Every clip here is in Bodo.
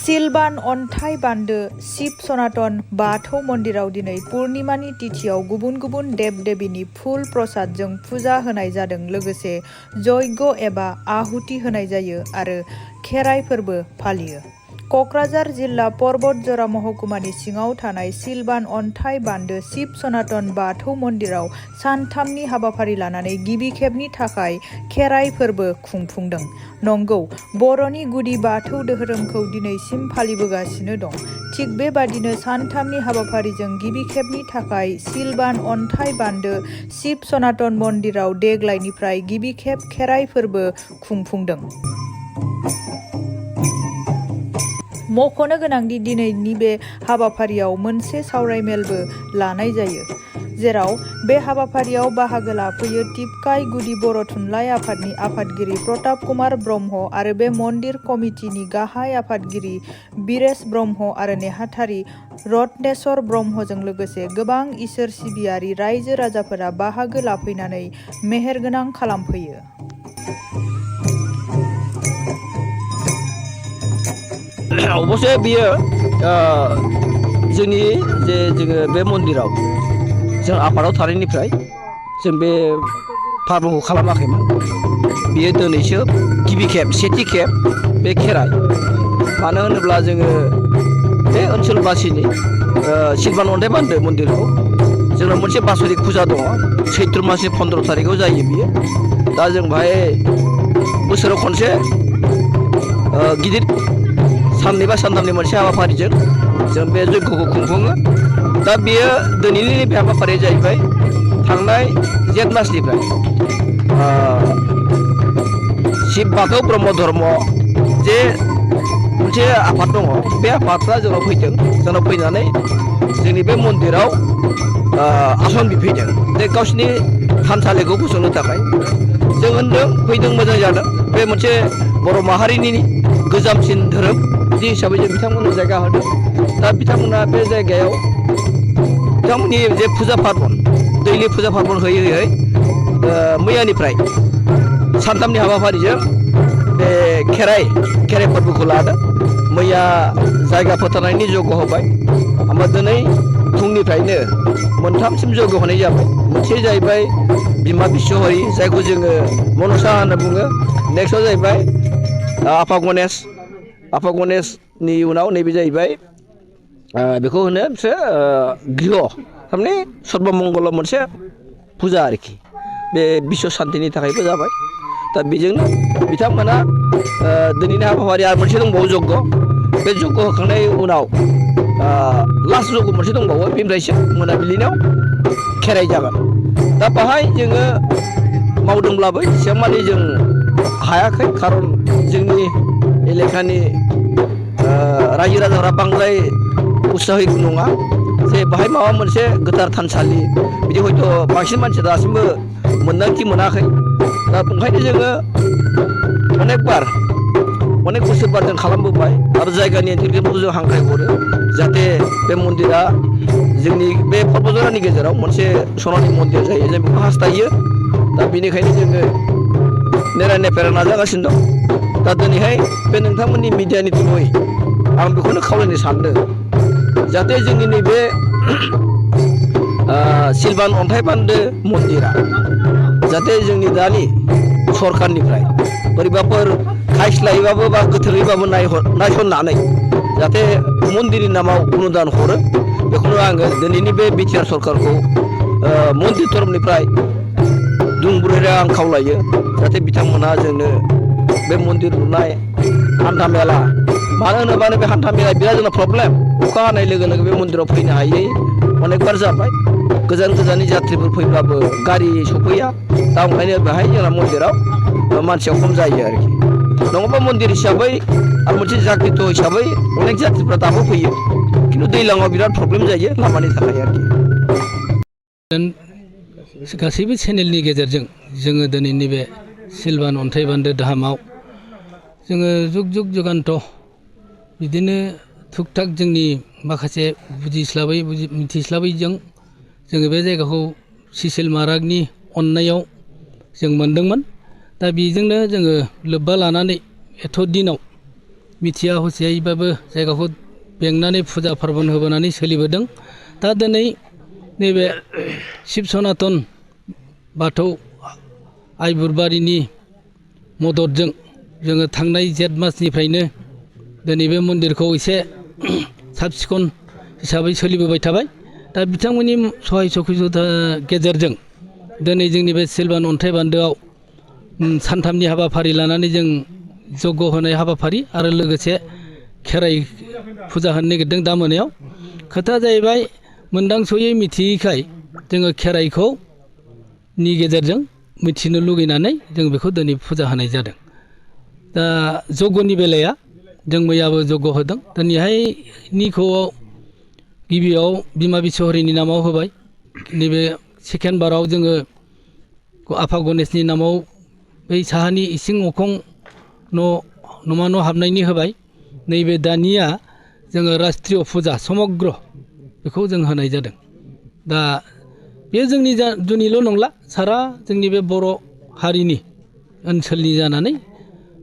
सिलबान अन्थाइ बान्दो शिव सनातन बाथौ मन्दिराव दिनै पुर्णिमानि तिथियाव गुबुन गुबुन देब देबीनि फुल प्रसादजों फुजा होनाय जादों लोगोसे जयग एबा आहुति होनाय जायो आरो खेराइ फोरबो फालियो। कक्राझार जिल्ला पर्बतजरा महकुमानि सिङाव थानाय सिलबान अन्थाइ बान्दो शिव सनातन बाथौ मन्दिराव सानथामनि हाबाफारि लानानै गिबि खेबनि थाखाय खेराइ फोरबो खुंफुंदों। नंगौ, बर'नि गुदि बाथौ धोरोमखौ दिनैसिम फालिबोगासिनो दं। थिग बेबादिनो सानथामनि हाबाफारिजों गिबि खेबनि थाखाय सिलबान अन्थाइ बान्दो शिव सनातन मन्दिराव देग्लायनिफ्राय गिबि खेब खेराइ फोरबो खुंफुंदों। मख'नो गोनांदि दिनैनि बे हाबाफारियाव मोनसे सावरायमेलबो लानाय जायो, जेराव बे हाबाफारियाव बाहागो लाफैयो टिपकाइ गुदि बर' थुनलाइ आफादनि आफादगिरि प्रताप कुमार ब्रह्म आरो बे मन्दिर कमिटिनि गाहाय आफादगिरि बिरेश ब्रह्म आरो नेहाथारि रत्नेश्वर ब्रह्मजों लोगोसे गोबां इसोर सिबियारि रायजो राजाफोरा बाहागो लाफैनानै मेहेरगोनां खालामफैयो। अबसे बियो जोंनि जोङो बे मन्दिराव जों आफादाव थानायनिफ्राय जों बे फोरबोखौ खालामाखैमोन। बियो दिनैसो गिबि खेब सेथि खेब बे खेराइ। मानो होनोब्ला जोङो बे ओनसोलबासिनि सिलबान अन्थाइ बान्दो मन्दिरखौ जोंनाव मोनसे बासरिक फुजा दङ। सैत्र मासनि 15 थारिखआव जायो बियो। दा जों बाहाय बोसोराव खनसे गिदिर साननै बा सानथामनि मोनसे हाबाफारिजों जों बे जयग'खौ खुंफुङो। दा बेयो दिनैनि बे हाबाफारिया जाहैबाय थांनाय जेठ मासनिफ्राय शिब बाथौ ब्रह्म धर्म जे मोनसे आफाद दङ, बे आफादफ्रा जोंनाव फैदों। जोंनाव फैनानै जोंनि बे मन्दिराव आसन बिफैदों जे गावसिनि थानसालिखौ फसंनो थाखाय। जों होनदों फैदों, मोजां जादों। बे मोनसे बर' माहारिनि गोजामसिन धोरोम बिदि हिसाबै जों बिथांमोननो जायगा होदों। दा बिथांमोना बे जायगायाव बिथांमोननि जे फुजा पार्बन दैलि फुजा पार्बन होयै होयै मैयानिफ्राय सानथामनि हाबाफारिजों बे खेराइ फोरबोखौ लादों। मैया जायगा फोथारनायनि जयग' होबाय। ओमफ्राय दिनै फुंनिफ्रायनो मोनथामसिम जयग' होनाय जाबाय। मोनसे जाहैबाय बिमा बिश्वहरि, जायखौ जोङो मनसा होनना बुङो। नेक्स्टआव जाहैबाय आफा गणेशनि उनाव नैबे जाहैबाय बेखौ होनो बिसोर गृह, थारमाने सर्बमंगल मोनसे फुजा आरोखि। बे बिश्व शान्तिनि थाखायबो जाबाय। दा बेजोंनो बिथांमोना दिनैनि हाबाफारिया मोनसे दंबावो जग्ग। बे जग्ग होखांनायनि उनाव लास्ट जग्ग मोनसे दंबावो, बेनिफ्रायसो मोनाबिलियाव खेराइ जागोन। दा बाहाय जोङो मावदोंब्लाबो एसेबां मानि जों हायाखै, खारन जोंनि एलेकानि रायजो राजाफ्रा बांद्राय उत्साहित नङा जे बाहाय माबा मोनसे गोथार थानसालि बिदि हयथ' बांसिन मानसिया दासिमबो मोन्दांथि मोनाखै। दा ओंखायनो जोङो अनेक बोसोरबार जों खालामबोबाय आरो जायगानि ओनसोलखौबो जों हांख्रायहरो जाहाथे बे मन्दिरा जोंनि बे पर्बतजरानि गेजेराव मोनसे सनानि मन्दिर जायो, जों बेखौ हास्थायो। दा बेनिखायनो जोङो नेरा नेफेरा नाजागासिनो दं। दा दिनैहाय बे नोंथांमोननि मिडियानि थ्रुयै आं बेखौनो खावलायनो सानदों जाहाथे जोंनि नैबे सिलबान अन्थाइ बान्दो मन्दिरा जाहाथे जोंनि दानि सरखारनिफ्राय बोरैबाफोर खायस्लायैबाबो बा गोथौयैबाबो नायसननानै जाहाथे मन्दिरनि नामाव अनुदान हरो। बेखौनो आङो दिनैनि बे बिटिआर सरखारखौ मन्दिर तरफनिफ्राय दुंब्रुदै आं खावलायो जाहाथे बिथांमोनहा जोंनो बे मन्दिर लुनाय हान्था मेला, मानो होनोबा बे हान्था मेला बिराद जोंना प्रब्लेम। अखा हानाय लोगो लोगो बे मन्दिराव फैनो हायै अनेकबार जाबाय। गोजान गोजाननि जात्रिफोर फैब्लाबो गारि सफैया। दा ओंखायनो बेहाय जोंना मन्दिराव मानसिया खम जायो आरोखि। नङाबा मन्दिर हिसाबै आरो मोनसे जाग्रित हिसाबै अनेक जात्रिफ्रा दाबो फैयो, खिन्थु दैज्लाङाव बिराद प्रब्लेम जायो लामानि थाखाय आरोखि। गासैबो चेनेलनि गेजेरजों जोङो दिनैनि बे सिलबान अन्थाइ बान्दो धामाव जोङो जुग जुग जुगान्त बिदिनो थुक थाक जोंनि माखासे बुजिस्लाबै मिथिस्लाबैजों जोङो बे जायगाखौ सिसेल महाराजनि अननायाव जों मोनदोंमोन। दा बेजोंनो जोङो लोब्बा लानानै एथ' दिनाव मिथिया हसियायैबाबो जायगाखौ बेंनानै फुजा पार्बन होबोनानै सोलिबोदों। दा दिनै नैबे शिब सनातन बाथौ आइ बुरबारिनि मददजों जोङो थांनाय जेठ मासनिफ्रायनो दिनै बे मन्दिरखौ एसे साब सिखोन हिसाबै सोलिबोबाय थाबाय। दा बिथांमोननि सहाय सखिजता गेजेरजों दिनै जोंनि बे सिलभान अन्थाइ बान्दोआव सानथामनि हाबाफारि लानानै जों जग्य होनाय हाबाफारि आरो लोगोसे खेराइ फुजा होनो नागिरदों दा मोनायाव। खोथाया जाहैबाय मोनदांस'यै मिथियैखाय जोङो खेराइखौ नि गेजेरजों मिथिनो लुगैनानै जों बेखौ दिनै फुजा होनाय जादों। दा जग्यनि बेलाया जों मैयाबो जग्य होदों। दिनैहायनिखौ गिबियाव बिमा बिसहरिनि नामाव होबाय। नैबे सेकेन्ड बाराव जोङो आफा गनेशनि नामाव बै साहानि इसिं अखं न'मा न' हाबनायनि होबाय। नैबे दानिया जोङो राष्ट्रिय फुजा समग्र बेखौ जों होनाय जादों। दा बे जोंनि जुनिल' नंला, सारा जोंनि बे बर' हारिनि ओनसोलनि जानानै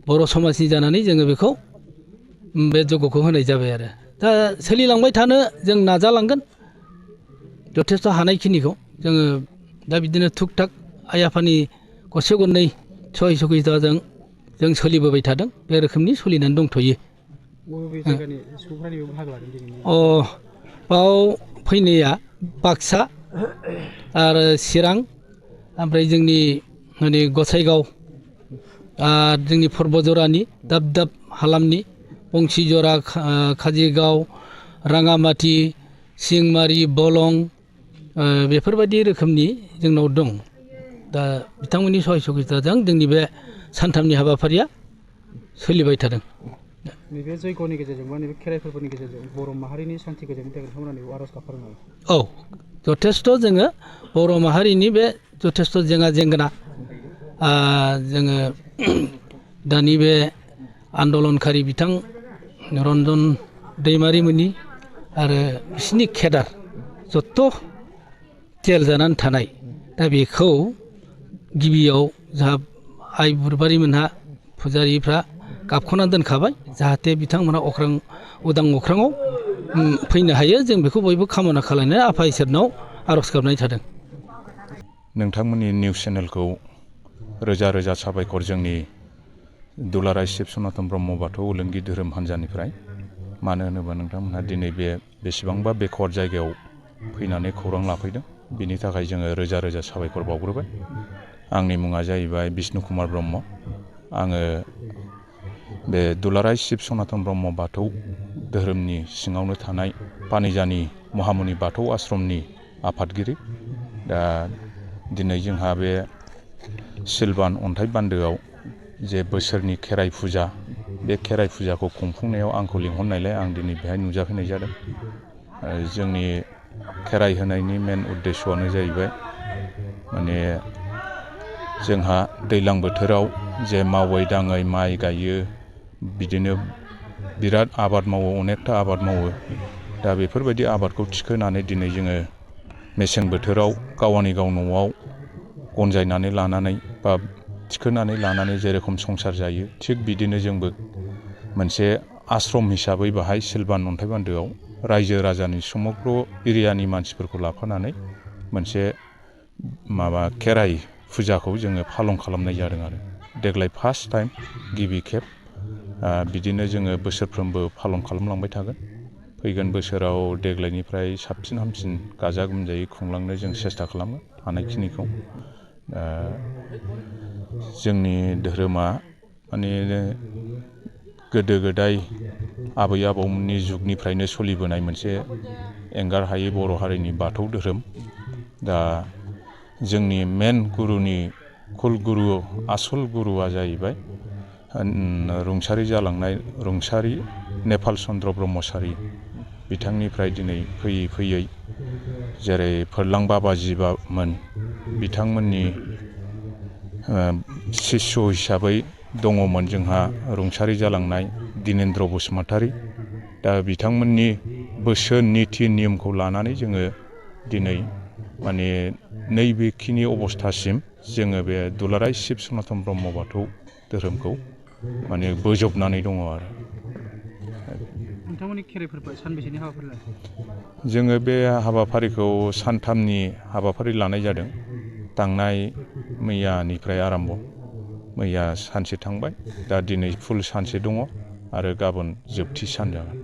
बर' समाजनि जानानै जोङो बेखौ बे जग्यखौ होनाय जाबाय आरो। दा सोलिलांबाय थानो जों नाजालांगोन जथेस्थ' हानायखिनिखौ जोङो। दा बिदिनो थुक थाक आइ आफानि गरसे गरनै सहाय सखिताजों जों सोलिबोबाय थादों। बे रोखोमनि सोलिनानै दंथ'यो। बाव फैनाया बाक्सा आरो चिरां, ओमफ्राय जोंनि माने गसाइगाव, जोंनि पर्बजरानि दाब दाब हालामनि बंसिजरा, काजिगाव, राङामाटि, सिंमारि, बलं, बेफोरबायदि रोखोमनि जोंनाव दं। दा बिथांमोननि सहाय सखिताजों जोंनि बे सानथामनि हाबाफारिया सोलिबाय थादों। नैबे जयग'नि गेजेरजों बा नैबे खेराइ फोरबोनि गेजेरजों बर' माहारिनि सान्थि गोजोननि थाखाय नोंथांमोना आर'ज गाबखादों नामा? औ, जथेस्थ' जोङो बर' माहारिनि बे जथेस्थ' जेंना जेंगोना जोङो दानि बे आन्दलनखारि बिथां रन्जन दैमारिमोननि आरो बिसिनि केडार जथ' जेल जानानै थानाय, दा बेखौ गिबियाव जोंहा आइ बुरबारिमोनहा फुजारिफ्रा गाबख'ना दोनखाबाय जाहाथे बिथांमोना उदां अख्राङाव फैनो हायो। जों बेखौ बयबो कामना खालामनानै आफा इसोरनाव आर'ज गाबनाय थादों। नोंथांमोननि निउस चेनेलखौ रोजा रोजा साबायखर जोंनि दुलाराय शिब सनातन ब्रह्म बाथौ ओलोंगि धोरोम हान्जानिफ्राय। मानो होनोबा नोंथांमोनहा दिनै बेसेबांबा बेकवार्ड जायगायाव फैनानै खौरां लाफैदों, बिनि थाखाय जोङो रोजा रोजा साबायखर बावग्रोबाय। आंनि मुङा जाहैबाय बिष्णु कुमार ब्रह्म। आङो बे दुलाराय शिब सनातन ब्रह्म बाथौ धोरोमनि सिङावनो थानाय पानिजानि महामुनि बाथौ आश्रमनि आफादगिरि। दा दिनै जोंहा बे सिलभान अन्थाइ बान्दोआव जे बोसोरनि खेराइ फुजा, बे खेराइ फुजाखौ खुंफुंनायाव आंखौ लिंहरनायलाय आं दिनै बेहाय नुजाफैनाय जादों। जोंनि खेराइ होनायनि मेन उद्देस्यआनो जाहैबाय माने जोंहा दैज्लां बोथोराव जे मावै दाङै माइ गायो, बिदिनो बिराद आबाद मावो, अनेकथा आबाद मावो। दा बेफोरबायदि आबादखौ थिखोनानै दिनै जोङो मेसें बोथोराव गावनि गाव न'आव गनजायनानै लानानै बा थिखोनानै लानानै जेरेखम संसार जायो, थिग बिदिनो जोंबो मोनसे आश्रम हिसाबै बाहाय सिलभान अन्थाइ बान्दोआव रायजो राजानि समग्र एरियानि मानसिफोरखौ लाफानानै मोनसे खेराइ फुजाखौ जोङो फालन खालामनाय जादों आरो देग्लाय फार्स्ट टाइम, गिबि खेब। बिदिनो जोङो बोसोरफ्रोमबो फालन खालामलांबाय थागोन। फैगोन बोसोराव देग्लायनिफ्राय साबसिन हामसिन गाजा गोमजायै खुंलांनो जों सेस्था खालामो हानायखिनिखौ। जोंनि धोरोमा माने गोदो गोदाय आबै आबौमोननि जुगनिफ्रायनो सोलिबोनाय मोनसे एंगार हायै बर' हारिनि बाथौ धोरोम। दा जोंनि मेन गुरुनि कुल गुरु, आसल गुरुआ जाहैबाय रुंसारि जालांनाय रुंसारि नेपाल चन्द्र ब्रह्मचारि। बिथांनिफ्राय दिनै फैयै फैयै जेरै फोरलां बाबाजिमोन, बिथांमोननि शिष्य हिसाबै दङमोन जोंहा रुंसारि जालांनाय दिनेन्द्र बसुमतारी। दा बिथांमोननि बोसोन निति नियमखौ लानानै जोङो दिनै माने नैबेखिनि अबस्थासिम जोङो बे दुलाराय शिब सनातन ब्रह्म बाथौ धोरोमखौ माने बोजबनानै दङ आरो। नोंथांमोननि खेराइ फोरबोआ सानबेसेनि हाबाफारि लायो? जोङो बे हाबाफारिखौ सानथामनि हाबाफारि लानाय जादों। थांनाय मैयानिफ्राय आरम्भ। मैया सानसे थांबाय, दा दिनै फुल सानसे दङ आरो गाबोन जोबथि सान जागोन।